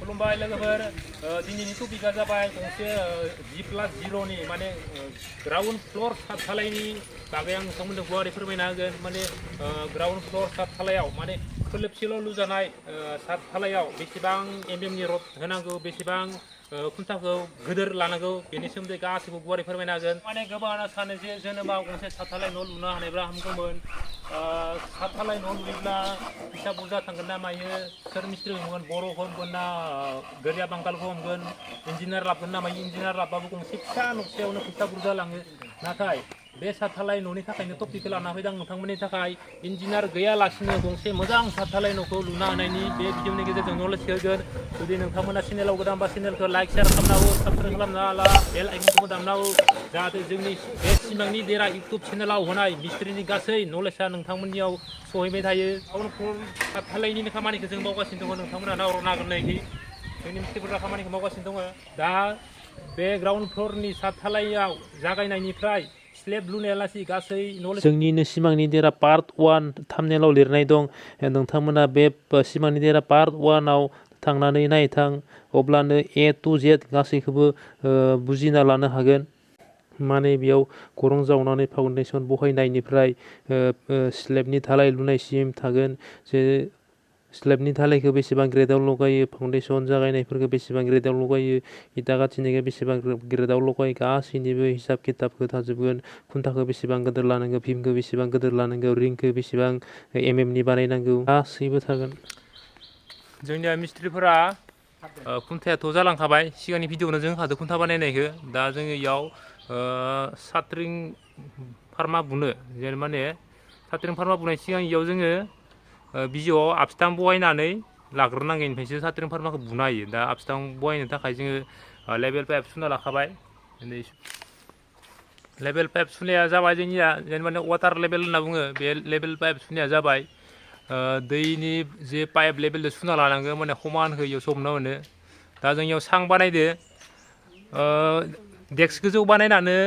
खुलुमबाय लोगोफोर दिनैनि टपिकआ जाबाय गंसे G+0नि माने ग्राउन्ड फ्लोर सात थालायनि बागै आं नोंथांमोननो गुवारै फोरमायना होगोन माने ग्राउन्ड फ्लोर सात थालायाव माने खोलोबसेल' लुजानाय सात थालायाव बेसेबां एमएमनि रड होनांगौ बेसेबां खुन्थाखौ गोदोर लानांगौ बेनि सोमोन्दै गासैबो गुवारै फोरमायना होगोन माने गोबाङानो सानो जे जोनोमा गंसे सात थालाय न' लुनो हानायब्ला हामगौमोन सात थालाय न' लुयोब्ला फैसा बुरजा थांगोन ना मायो सोर मिस्ट्रि हमगोन बर'खौ हमगोन ना गोरिया बांगालखौ हमगोन इन्जिनियार लाबगोन ना मायो इन्जिनियार लाबबाबो गंसे फिसा न'सेयावनो फैसा बुरजा लाङो नाथाय बे सात थालाय न'नि थाखायनो टपिकखौ लाना फैदों नोंथांमोननि थाखाय इन्जिनियार गैयालासिनो गंसे मोजां सात थालाय न'खौ लुनो हानायनि बे भिडिअनि गेजेरजों नलेज होगोन जुदि नोंथांमोना चेनेलाव गोदानबा चेनेलखौ लाइक शेयार खालामनांगौ साबस्क्राइब खालामना ला बेल आइकनखौबो दामनांगौ जाहाथे जोंनि बे सिमांनि देरा इउटुब चेनेलाव होनाय मिस्ट्रिनि गासै नलेजआ नोंथांमोननियाव सहैबाय थायो ग्राउन्ड फ्लोर सात थालायनि खामानिखौ जों मावगासिनो दङ नोंथांमोना नाहरनो हागोन नायखि जोंनि मिस्ट्रिफोरा खामानिखौ मावगासिनो दङ दा बे ग्राउन्ड फ्लोरनि सात थालायाव जागायनायनिफ्राय स्लेब लुनायालासै गासै नलेज जोंनिनो सिमांनि देरा पार्ट 1 थाम्बनेलाव लिरनाय दं नोंथांमोना बे सिमांनि देरा पार्ट 1आव थांनानै नायथां अब्लानो A to Z गासैखौबो बुजिना लानो हागोन माने बेयाव गरं जावनानै फाउन्डेसन बहायनायनिफ्राय स्लेबनि धालाय लुनायसिम थागोन जे स्लेबनि धालायखौ बेसेबां ग्रेडआव लगायो फाउन्डेसन जागायनायफोरखौ बेसेबां ग्रेडआव लगायो इटा गाथिनायखौ बेसेबां ग्रेडआव लगायो गासैनिबो हिसाब खिथाबखौ थाजोबगोन खुन्थाखौ बेसेबां गिदिर लानांगौ भीमखौ बेसेबां गिदिर लानांगौ रिंखौ बेसेबां एमएमनि बानायनांगौ गासैबो थागोन जोंनिया मिस्ट्रिफोरा खुन्थायाथ' जालांखाबाय सिगांनि भिडिअ'नो जों हादो खुन्था बानायनायखौ दा जोङो इयाव साटरिं फार्मा बुनो जेन माने साटरिं फार्मा बुनाय सिगां इयाव जोङो बिजौआव आपस्टाम बहायनानै लाग्रोनांगोन ओमफ्रायसो साटरिं फार्माखौ बुनो हायो दा आपस्टाम बहायनो थाखाय जोङो लेभेल पाइप सुना लाखाबाय लेभेल पाइप सुनाया जाबाय जोंनिया जेनेबा वाटार लेभेल होनना बुङो बे लेभेल पाइप सुनाया जाबाय दैनि जे पाइप लेभेलजों सुना लानांगौ माने समानखौ इयाव सबनो मोनो दा जों इयाव सां बानायदो डेक्स गोजौ बानायनानै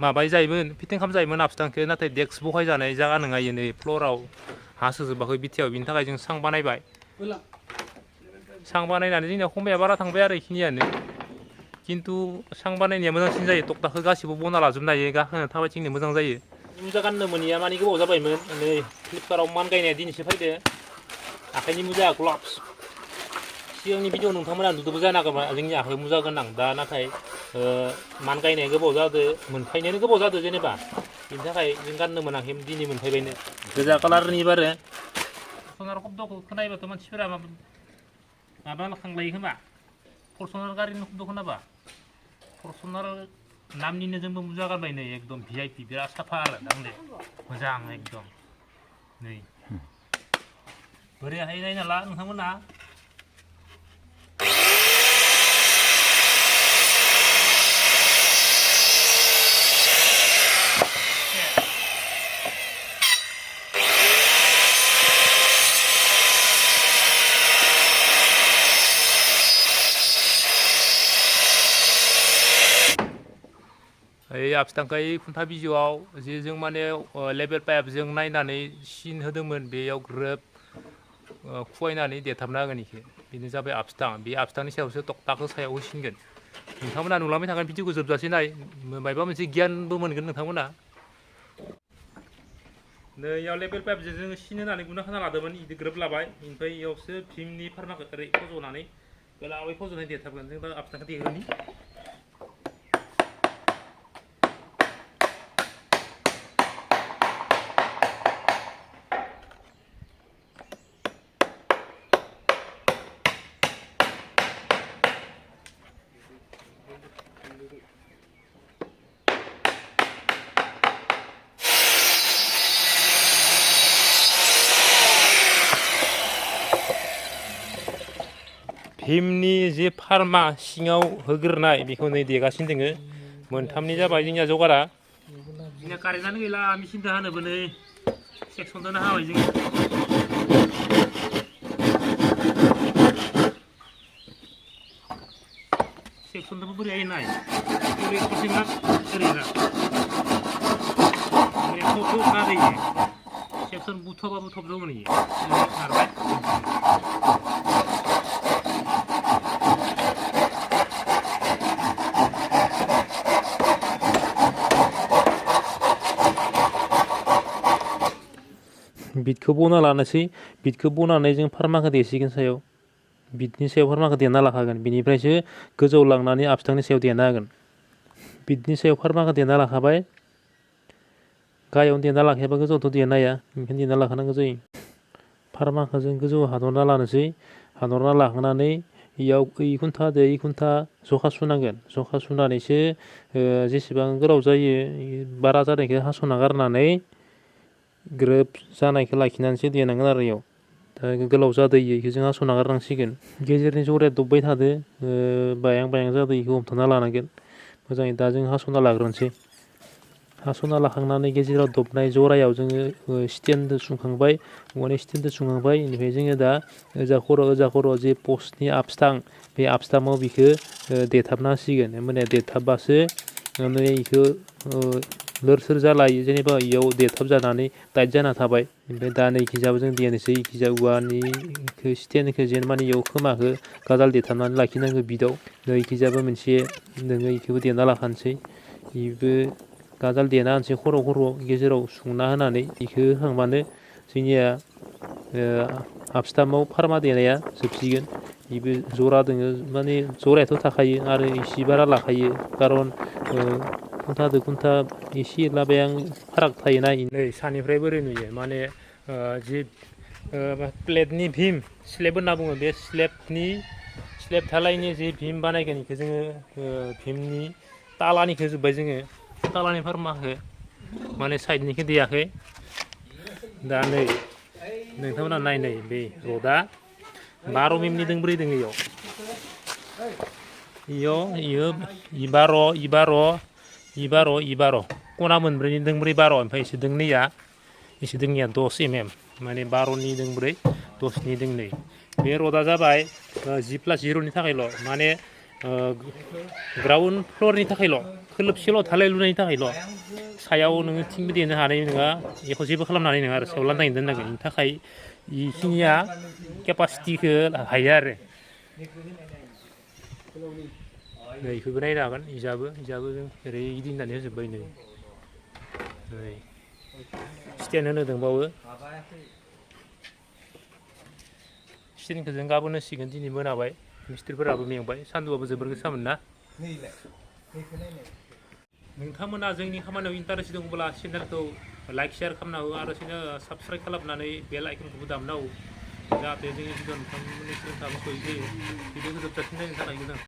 माबाय जायोमोन फिटिं खालामजायोमोन आपस्टामखौ नाथाय डेक्स बहायजानाय जागा नङा इयो नै फ्ल'राव हा सोजोबाखै बिथियाव बिनि थाखाय जों सां बानायबाय सां बानायनानै जोंनिया खमाया बारा थांबाय आरो बेखिनियानो खिन्थु सां बानायनाया मोजांसिन जायो तक्ताखौ गासिबो बना लाजोबनो हायो गाखोनो थाबायथिंनो मोजां जायो मुजा गाननो मोनिया माने गोबाव जाबायमोन नै फ्लिपकार्टआव मान गायनाया दिनैसो फैदो आखाइनि मुजा ग्लाभ्स सिगांनि भिडिअ नोंथांमोना नुदोंबो जानो हागौ जोंनि आखाइयाव मुजा गोनां दा नाथाय मान गायनाया गोबाव जादों मोनफायनायानो गोबाव जादों जेनेबा बिनि थाखाय जों गाननो मोनाखै दिनै मोनफायबायनो गोजा कालारनि बारो फरसनार शब्दखौ खोनायोबाथ' मानसिफोरा माबा खांलायो खोमा फरसनार गारिनि शब्द खोनाबा फरसनार नामनिनो जोंबो मुजा गानबाय नै एकदम VIP बिराद साफा आरो दांले मोजां एकदम नै बोरैहाय नायना ला नोंथांमोना आपस्टामखौ खुन्था बिजौआव जे जों माने लेभेल पाइपजों नायनानै सिन होदोंमोन बेयाव ग्रोब खुवायनानै देथाबना होगोन इखो बेनो जाबाय आपस्टाम बे आपस्टामनि सायावसो तक्ताखौ सायाव होसिनगोन नोंथांमोना नुलांबाय थागोन भिडिअखौ जोबजासे नाय माबा मोनसे गियानबो मोनगोन नोंथांमोना नै इयाव लेभेल पाइपजों जोङो सिन होनानै गुना खाना लादोंमोन इदि ग्रोब लाबाय ओमफ्राय इयावसो भीमनि फार्माखौ ओरै फज'नानै गोलावै फज'नानै देथाबगोन जों दा आपस्टामखौ देग्रोनि भीमनि जे फार्मा सिङाव होग्रोनाय बेखौ नै देगासिनो दोङो मोनथामनि जाबाय जोंनिया जगारा जोंनिया कारेन्टआनो गैला मेचिनजों हानोबो नै सेक्सनजोंनो हाबाय जोङो सेक्सनजोंबो बोरैहाय नाय ओरै खरसेना ओरैना थब नारैयो सेक्सन बुथ'बाबो थब जगोन इयो नारबाय बिटखौ बना लानोसै बिटखौ बनानै जों फार्माखौ देसिगोन सायाव बिटनि सायाव फार्माखौ देना लाखागोन बिनिफ्रायसो गोजौआव लांनानै आबस्थांनि सायाव देना होगोन बिटनि सायाव फार्माखौ देना लाखाबाय गाहायावनो देना लाखायाबा गोजौआवथ' देनो हाया ओंखायनो देना लाखानांगौ जायो फार्माखौ जों गोजौआव हादरना लानोसै हादरना लाखांनानै इयाव इ खुन्थादो इ खुन्था जखा सुनांगोन जखा सुनानैसो जेसेबां गोलाव जायो बारा जानायखौ हास'ना गारनानै ग्रोब जानायखौ लाखिनानैसो देनांगोन आरो इयाव दा गोलाव जादो इखौ जों हास'ना गारनांसिगोन गेजेरनि जराया दब्बाय थादो बायां बायां जादो इखौ हमथाना लानांगोन मोजाङै दा जों हास'ना लाग्रोनोसै हास'ना लाखांनानै गेजेराव दबनाय जरायाव जोङो स्टेनजों सुंखांबाय औवानि स्टेनजों सुंखांबाय बेनिफ्राय जोङो दा ओजा खर' जे पस्टनि आबस्थां बे आबस्थाङाव बिखौ देथाबना होसिगोन माने देथाबबासो माने इखौ लोर सोर जालायो जेनेबा इयाव देथाब जानानै टाइट जाना थाबाय ओमफ्राय दा नैखिजाबो जों देनोसै इखिजा औवानिखौ स्टेनखौ जेन माने इयाव खोमाखौ गाजाल देथाबनानै लाखिनांगौ बिटआव नैखिजाबो मोनसे नोङो इखौबो देना लाखानोसै इबो गाजाल देना होनोसै खर' गेजेराव सुंना होनानै इखौ होखांबानो जोंनिया आबस्थामाव फार्मा देनाया जोबसिगोन बेबो जरा दोङो माने जरायाथ' थाखायो आरो इसे बारा लाखायो खारन खुन्थादो खुन्था एसे एरलाबायां फाराग थायोना नै सानिफ्राय बोरै नुयो माने जि प्लेटनि भिम स्लेब होनना बुङो बे स्लेब धालायनि जि भिम बानायगोन बेखौ जोङो भिमनि तालानिखौ जोब्बाय जोङो तालानि फार्माखौ माने साइडनिखौ देयाखै दा नै नोंथांमोना नायनाय बे रडआ 12 मिमनि दोंब्रै दङ इबार' खना मोनब्रैनि दोंब्रै 12 ओमफ्राय एसे दोंनैया 10 माने 12नि दोंब्रै 10नि दोंनै बे रडआ जाबाय G+0नि थाखायल' माने ग्राउन्ड फ्लरनि थाखायल' खोलोबसेल' धालाय लुनायनि थाखायल' सायाव नोङो थिंबो देनो हानाय नङा एख' जेबो खालामनो हानाय नङा आरो सायाव लांदाङै दोननांगोन बेनि थाखाय बेखिनिया केपासिटिखौ हायो आरो नै बेखौबो नायनो हागोन इजाबो जों ओरै गिदिंनानै होजोब्बाय नै स्टेन्ड होनो दंबावो स्टेन्डखौ जों गाबोन होसिगोन दिनै मोनाबाय मिस्ट्रिफोराबो मेंबाय सान्दुंआबो जोबोर गोसामोन ना नोंथांमोना जोंनि खामानियाव इन्टारेस्ट दङब्ला चेनेलखौ लाइक शेयार खालामना हो आरो साबस्क्राइब खालामनानै बेल आइकनखौबो दामना हो जाहाथे जोंनि भिडिअ नोंथांमोननिसिम सहैयो भिडिअखौ जोबजासिम नायनो थाखाय गोजोन्थों